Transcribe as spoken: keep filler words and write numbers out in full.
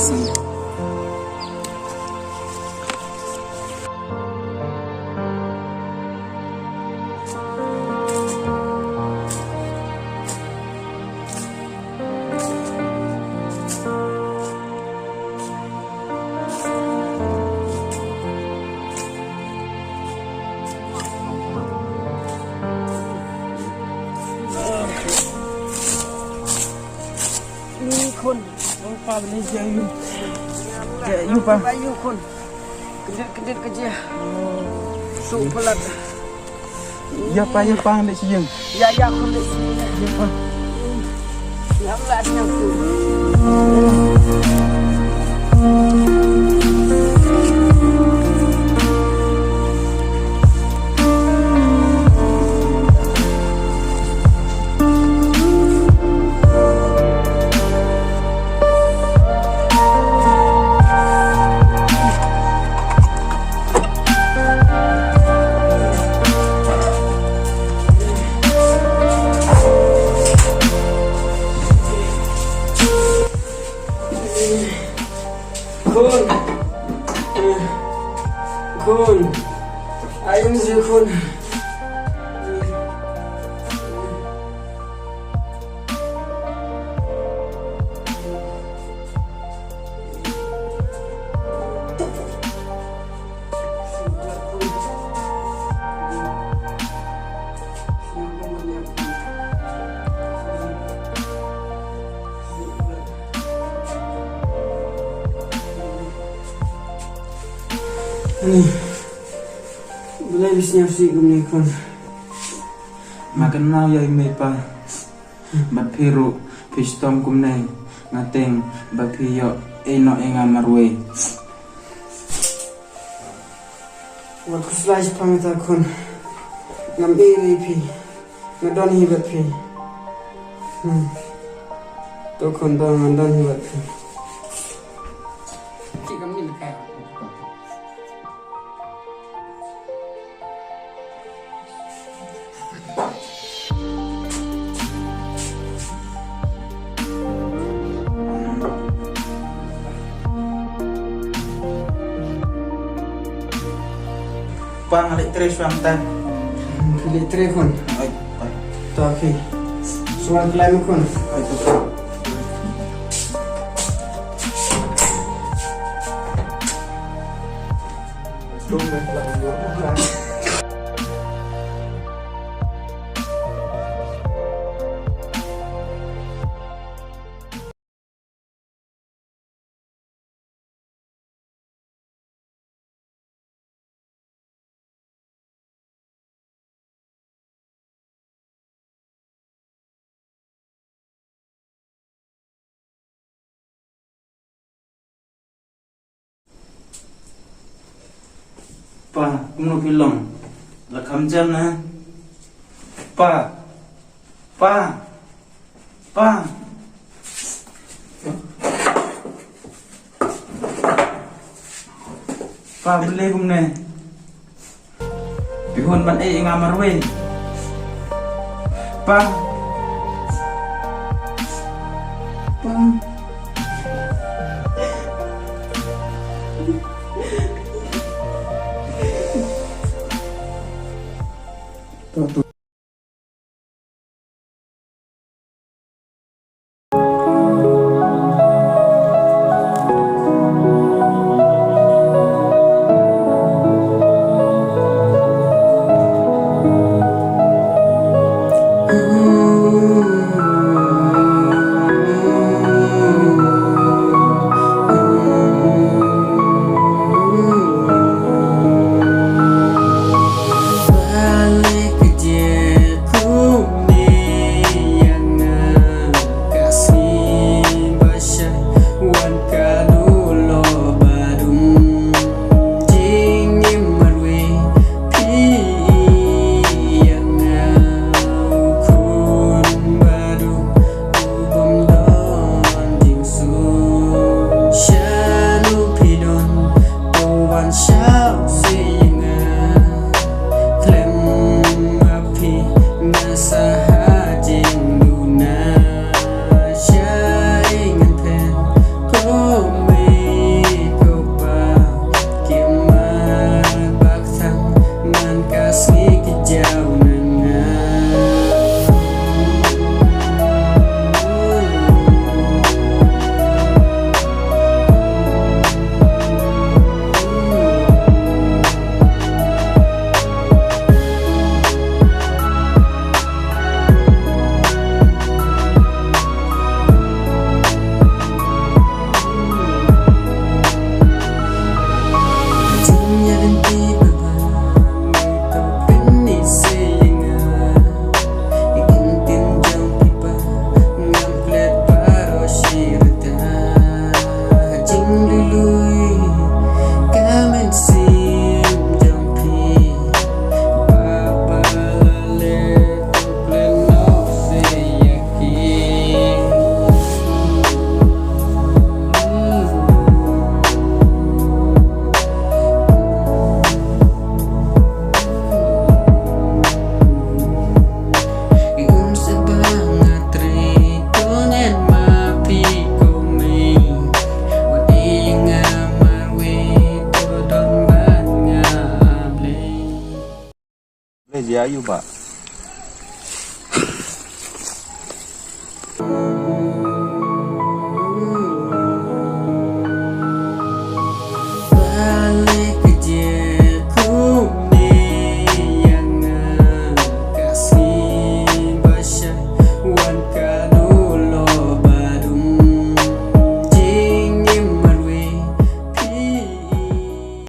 Ni khun. Oi pa, ni jia yu. Jia yu pa. Ba yu khun. Kendit kendit ka jia. Su palat. Ïa pa, ïa pa, ni sing. Ïa ïa khun, ni sing. Ïa pa. Ïa pa, ni sing. Khun. Khun. Ayun si khun. Ani. Balei phi sngewsih kumne khun? Ma kynmaw ïa i mei pa. Bad phi ruh phi shitom kumne, nga teng ba phi ïoh ïehnoh ïa nga marwei. Wat khuslai shaphang kata khun. Ngam ïeit ïa phi. Nga don hi bad phi. Hmm. To khun, to nga don hi bad phi. Pa, nga leit trei shuwa mynta. Leit trei khun. Oi, oi. To, okay. Shuwa khlem khun. Oi, to. Pa, kumno phi long? La kham jam na? Pa, pa, pa. Pa, balei kumne? Phi hun ban ïeh ïa nga marwei. Pa. Pa. Bah.